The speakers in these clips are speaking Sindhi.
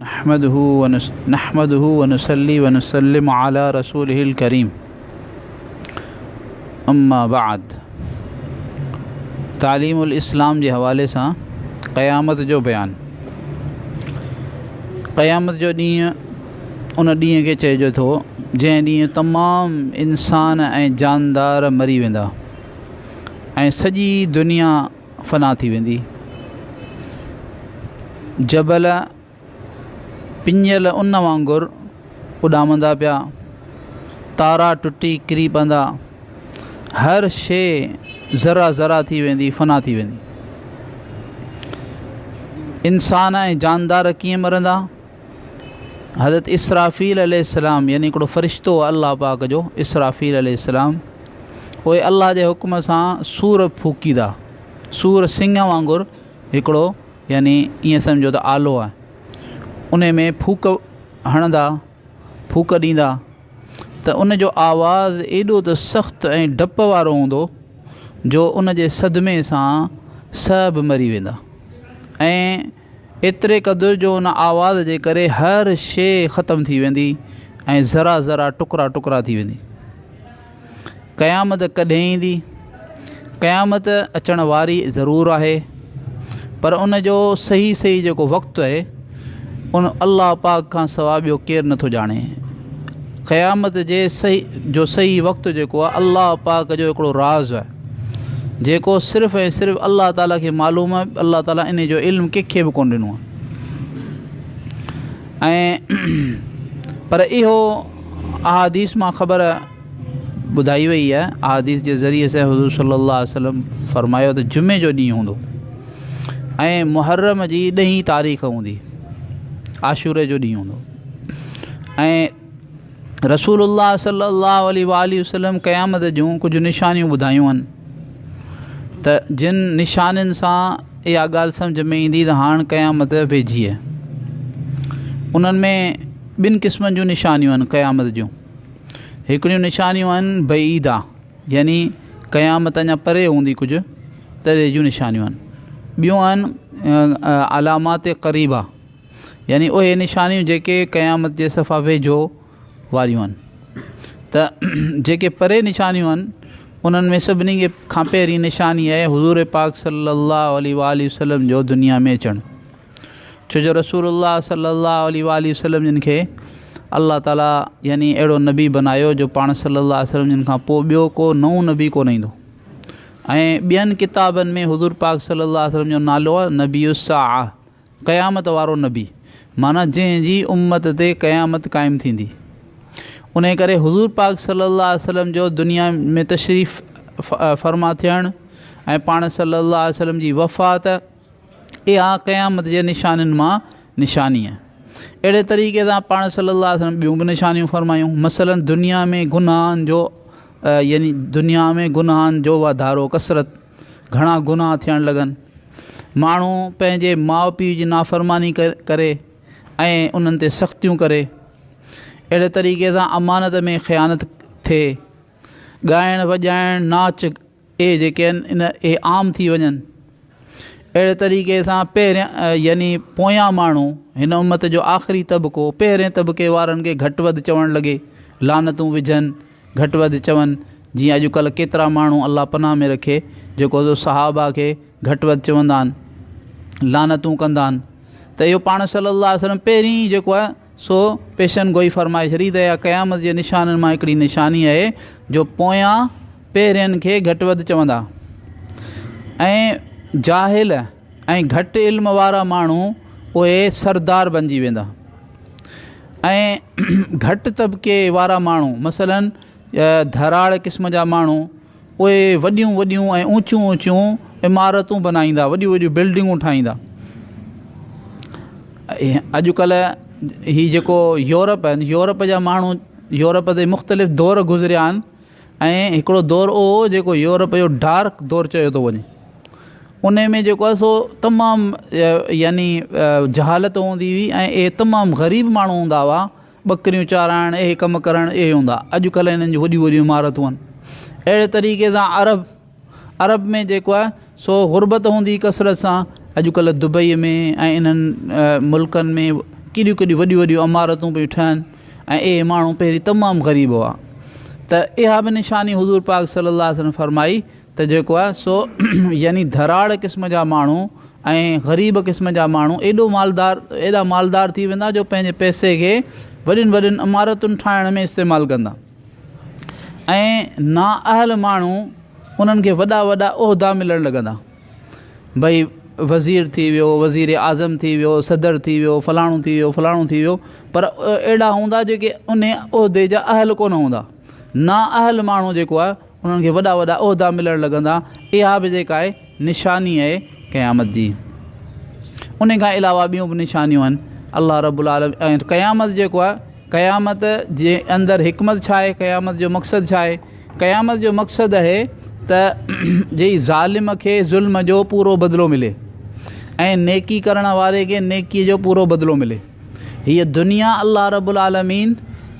نحمده ونصلي ونسلم على رسوله الڪريم اما بعد تعليم الاسلام جي حوالي سان قيامت جو بيان قيامت جو ڏينهن ان ڏينهن کي چئجي ٿو جنهن ڏينهن تمام انسان ۽ جاندار مري ويندا ۽ سڄي دنيا فنا ٿي ويندي. جبل پڃيل ان وانگر اڏامندا پيا، تارا ٽٽي ڪري پوندا، هر شيء ذرا ذرا ٿي ويندي، فنا ٿي ويندي. انسان ۽ جاندار ڪيئن مرندا؟ حضرت اسرافيل عليه السلام يعني هڪڙو فرشتو الله پاڪ جو اسرافيل عليه السلام اهي الله جي حڪم سان سور ڦوڪيندا سور سنگ وانگر هڪڙو يعني ائين سمجهو ته آلو آهي ان ۾ ڦوڪ هڻندا ڦوڪ ڏيندا ته ان جو آواز ايڏو ته سخت ۽ ڊپ وارو هوندو جو ان جي صدمي سان سڀ مري ويندا ۽ ايتري قدر جو ان آواز جي ڪري هر شيء ختم ٿي ويندي ۽ ذرا ذرا ٽڪرا ٽڪرا ٿي ويندي. قيامت ڪڏهن ايندي؟ قيامت اچڻ واري ضرور آهي پر ان جو صحيح صحيح جيڪو وقت آهي ان الله پاڪ کان سوا ٻيو ڪير نٿو ڄاڻي. قيامت جي صحيح جو صحيح وقت جيڪو آهي الله پاڪ جو هڪڙو راز آهي جيڪو صرف ۽ صرف الله تعالي کي معلوم آهي الله تعالي ان جو علم ڪنهن کي به ڪونه ڏنو آهي ۽ پر اهو احاديث مان خبر ٻڌائي وئي آهي احاديث جي ذريعي سان حضور صلي الله عليه وسلم فرمايو ته جمعي جو ڏينهن هوندو ۽ محرم جي ڏهين تاريخ هوندي عاشوري جو ڏينهن هوندو ۽ رسول الله صلي الله عليه وآله وسلم قيامت جون ڪجهه نشانيون ٻڌايون آهن ته جن نشانين سان اها ڳالهه سمجھ ۾ ايندي ته هاڻ قيامت ويجهي آهي انهن ۾ ٻن قسمن جون نشانيون آهن قيامت جون هڪڙيون نشانيون آهن بعيده يعني قيامت اڃا پري هوندي ڪجهه تڏهن جون نشانيون آهن ٻيون آهن علامات قريبه يعني اهي نشانيون جيڪي قيامت جي صفا ويجهو واريون آهن ته جيڪي پري نشانيون آهن انهن ۾ سڀني کي کان پهرين نشاني آهي حضور پاڪ صلي الله عليه وآله وسلم جو دنيا ۾ اچڻ ڇو جو رسول الله صلي الله عليه وآله وسلم جن کي الله تعالي يعني اهڙو نبي بنايو جو پاڻ صلي الله عليه وسلم جن کان پوء ٻيو ڪو نئون نبي ڪونه ايندو ۽ ٻين ڪتابن ۾ حضور پاڪ صلي الله عليه وسلم جو نالو آهي نبي الساعه قيامت وارو نبي، معنيٰ جنهن جي امت تي قيامت قائم ٿيندي. انهيء ڪري حضور پاڪ صلّي الله عليه وسلّم جو دنيا ۾ تشريف فرما ٿيڻ ۽ پاڻ صلّي الله عليه وسلّم جي وفات اها قيامت جي نشانين مان نشاني آهي. اهڙي طريقي سان پاڻ صلّي الله عليه وسلّم ٻيون به نشانيون فرمايون مثلاً دنيا ۾ گناهن جو يعني دنيا ۾ گناهن جو واڌارو ڪثرت گهڻا گناهه ٿيڻ لڳن. ماڻهو پنهنجي ماء پيء جي نافرماني ڪري ۽ انهن تي سختيون ڪري. اهڙي طريقي سان امانت ۾ خيانت ٿئي. ڳائڻ وڄائڻ ناچ اهي جيڪي آهن ان اهي عام ٿي وڃن. اهڙي طريقي سان پهريان يعني پويان ماڻهو هن امت جو آخري طبقو پهرين طبقي وارن کي گهٽ وڌ چوڻ لڳي، لعنتون وجهن. گهٽ وڌ چون جيئن اڄ ڪلهه ڪيترا ماڻهو الله پناهه ۾ رکي جيڪو سو صحابه کي گهٽ وڌ چوندا آهن لعنتون ڪندا آهن ته اهو پاڻ صلي الله عليه وسلم پهرين ئي جيڪو آهي سو پيشن گوئي فرمائي ڇڏي ته اها قيامت جي نشانن مان هڪڙي نشاني آهي جو پويان پهرين کي گهٽ وڌ چوندا ۽ جاهل ۽ گهٽ علم وارا ماڻهو اهي سردار بنجي ويندا ۽ گهٽ طبقي وارا ماڻهو مثلاً ڌراڙ قسم جا ماڻهو اهي وڏيون وڏيون ۽ اوچيون اوچيون عمارتون بنائيندا وڏيون وڏيون بلڊنگون ٺاهيندا اڄڪلهه هي جيڪو يورپ آهن يورپ جا ماڻهو يورپ تي مختلف دور گذريا آهن ۽ هڪڙو دور اهو هو جيڪو يورپ جو ڊارڪ دور چيو ٿو وڃي ان ۾ جيڪو آهي سو تمام يعني جهالت هوندي هئي ۽ اهي تمام غريب ماڻهو هوندا هئا ٻڪريون چارائڻ اهي ڪم ڪرڻ اهي هوندا اڄڪلهه هنن جون وڏيون وڏيون عمارتون آهن اهڙي طريقي سان عرب عرب ۾ جيڪو آهي سو غربت هوندي ڪثرت سان اڄڪلهه دبئي ۾ ۽ انهن ملڪن ۾ ڪيڏيون ڪيڏيون وڏيون وڏيون عمارتون پيون ٺهن ۽ اهي ماڻهو پهرين تمام غريب هئا ته اها به نشاني حضور پاڪ صلي الله عليه وسلم فرمائي ته جيڪو آهي سو يعني ڌراڙ قسم جا ماڻهو ۽ غريب قسم جا ماڻهو ايڏو مالدار ايڏا مالدار ٿي ويندا جو پنهنجي پئسي کي وڏين وڏين عمارتن ٺاهڻ ۾ استعمال ڪندا ۽ نااهل ماڻهو انهن کي وڏا وڏا عهدا ملڻ لڳندا ڀئي وزير ٿي ويو وزير اعظم ٿي ويو صدر ٿي ويو فلاڻو ٿي ويو فلاڻو ٿي ويو پر اهڙا هوندا جيڪي ان عهدي جا اهل ڪونه هوندا نااهل ماڻهو جيڪو آهي انهن کي وڏا وڏا عهدا ملڻ لڳندا اها به جيڪا آهي نشاني آهي قيامت جي ان کان علاوه ٻيون به نشانيون آهن الله رب العالمين ۽ قيامت جيڪو آهي قيامت جي اندر حڪمت ڇا آهي قيامت جو مقصد ڇا آهي قيامت جو مقصد آهي ته جي ظالم کي ظلم جو پورو بدلو ملي ۽ نيڪي ڪرڻ واري کي نيڪي جو پورو بدلو ملي هيء دنيا الله رب العالمين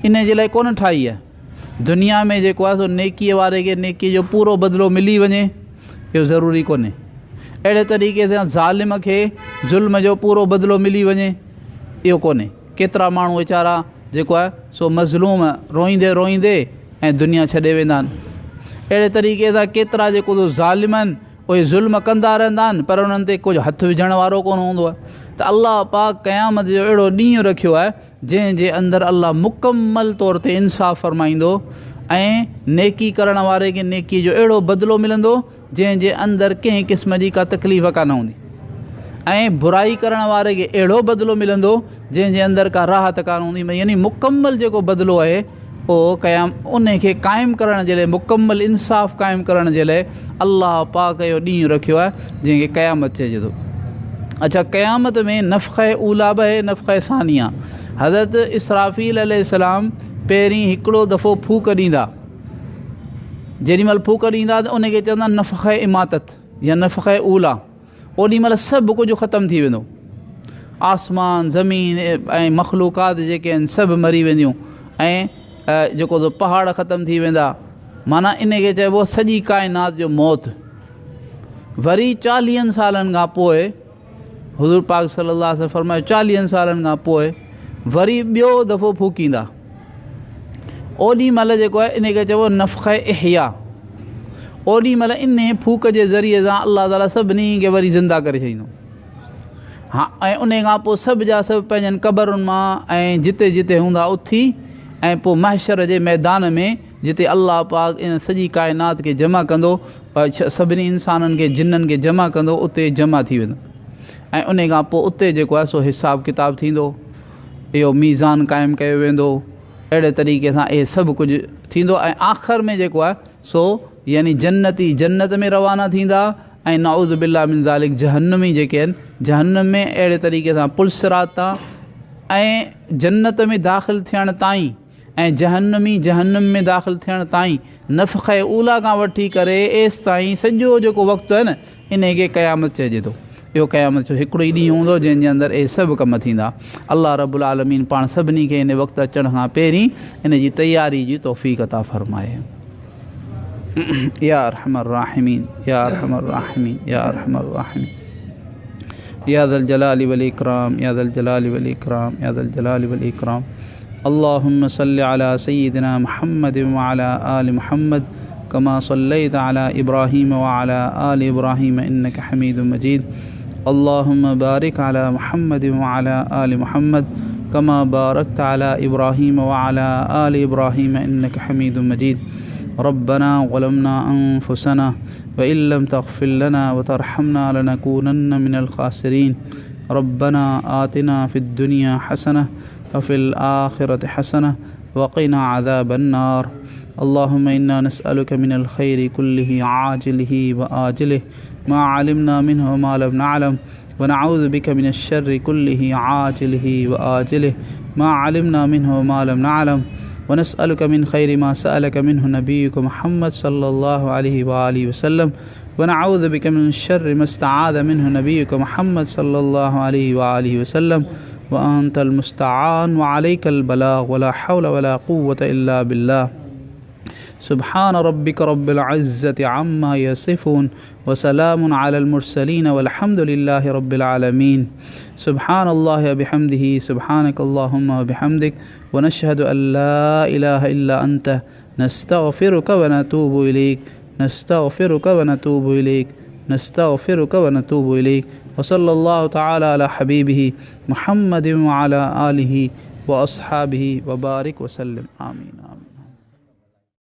ان جي لاء ڪونه ٺاهي آهي دنيا ۾ جيڪو آهي سو نيڪيء واري کي نيڪيء جو پورو بدلو ملي وڃي اهو ضروري ڪونهي. اهڙي طريقي سان ظالم کي ظلم جو پورو بدلو ملي وڃي اهو ڪونهي. ڪيترا ماڻهو ويچارا جيڪو آهي سو مظلوم روئيندي روئيندي ۽ دنيا ڇڏي ويندا آهن. اهڙي طريقي سان ڪيترا جيڪو سو ظالم آهن اهي ظلم ڪندا رهندا آهن پر انهن تي ڪجهه هٿ وجهڻ وارو ڪونه هوندو آهي ته الله پاڪ قيامت جو اهڙو ڏينهن رکيو آهي جنهن جي اندر الله مڪمل طور تي انصاف فرمائيندو ۽ نيڪي ڪرڻ واري کي نيڪي جو اهڙو بدلو ملندو جنهن جي اندر ڪنهن قسم جي ڪا تڪليف ڪانه هوندي ۽ برائي ڪرڻ واري کي اهڙو بدلو ملندو جنهن جي اندر ڪا راحت ڪانه هوندي يعني مڪمل جيڪو بدلو آهي اهو قيام ان کي قائم ڪرڻ جي لاء مڪمل انصاف قائم ڪرڻ جي لاء الله پاڪ اهو ڏينهن رکيو آهي جنهن کي قيامت چئجي ٿو اڇا قيامت ۾ نفخه اوليٰ به آهي نفخه ثانيه حضرت اسرافيل عليه السلام پهرين هڪڙو دفعو ڦوڪ ڏيندا جيڏي مهل ڦوڪ ڏيندا ته ان کي چوندا نفخه اماتت يا نفخه اوليٰ اوڏي مهل سڀ ڪجهه ختم ٿي ويندو. آسمان، زمين ۽ مخلوقات جيڪي آهن سڀ مري وينديون ۽ جيڪو سو پهاڙ ختم ٿي ويندا. معنيٰ ان کي چئبو سڄي ڪائنات جو موت. وري چاليهن سالن کان پوء حضور پاڪ صلي الله عليه وسلم فرمايو چاليهن سالن کان پوء وري ٻيو دفعو ڦوڪيندا. اوڏي مهل جيڪو آهي ان کي چئبو نفخه احياء. اوڏي مهل انهي ڦوڪ جي ذريعي سان الله تعالي سڀني کي وري زنده ڪري ڇڏيندو. ها ۽ انهي کان پوء سڀ جا سڀ پنهنجن قبرن مان ۽ جتي جتي هوندا اٿي ۽ پوء محشر جي ميدان ۾ جتي الله پاڪ ان سڄي ڪائنات کي جمع ڪندو سڀني انسانن کي جنن کي جمع ڪندو اتي جمع ٿي ويندو ۽ انهي کان پوء اتي جيڪو آهي سو حساب ڪتاب ٿيندو. اهو ميزان قائم ڪيو ويندو اهڙي طريقي سان اهي سڀ ڪجهه ٿيندو ۽ آخر ۾ جيڪو آهي سو يعني جنتي جنت ۾ روانا ٿيندا ۽ نعوذ بالله من ذالڪ جهنمي جيڪي آهن جهنم ۾ اهڙي طريقي سان پل صراط تان ۽ جنت ۾ داخل ٿيڻ تائين ۽ جهنمي جهنم ۾ داخل ٿيڻ تائين نفخه اوليٰ کان وٺي ڪري ايستائين سڄو جيڪو وقت آهي نه انهي کي قيامت چئجي ٿو. اهو قيامت جو هڪڙو ئي ڏينهن هوندو جنهن جي اندر اهي سڀ ڪم ٿيندا. الله رب العالمين پاڻ سڀني کي ان وقت اچڻ کان پهرين ان جي تياري جي توفيق عطا فرمائي. يا ارحم الراحمين يا ارحم الراحمين يا ارحم الراحمين يا ذا الجلال والإكرام يا ذا الجلال والإكرام يا ذا الجلال والإكرام اللهم صل على سيدنا محمد وعلى آل محمد كما صليت على إبراهيم وعلى آل إبراهيم إنك حميد مجيد اللهم بارك على محمد وعلى آل محمد كما باركت على إبراهيم وعلى آل إبراهيم إنك حميد مجيد ربنا ظلمنا أنفسنا وإن لم تغفر لنا وترحمنا لنكونن من الخاسرين ربنا آتنا في الدنيا حسنة وفي الآخرة حسنة وقنا عذاب النار اللهم إنا نسألك من الخير كله عاجله وآجله ما علمنا منه وما لم نعلم ونعوذ بك من الشر كله عاجله وآجله ما علمنا منه وما لم نعلم ونسألك من خير ما سألك منه نبيك محمد صلى الله عليه وآله وسلم ونعوذ بك من الشر ما استعاذ منه نبيك محمد صلى الله عليه وآله وسلم وأنت المستعان وعليك البلاغ ولا حول ولا قوة إلا بالله. سبحان ربك رب العزة عما يصفون وسلام على المرسلين والحمد لله رب العالمين. سبحان الله وبحمده، سبحانك اللهم وبحمدك، ونشهد أن لا إله إلا أنت، نستغفرك ونتوب إليك، نستغفرك ونتوب إليك، نستغفرك ونتوب إليك. وصلى الله تعالى على حبيبه محمد وعلى آله وأصحابه وبارك وسلم. آمين.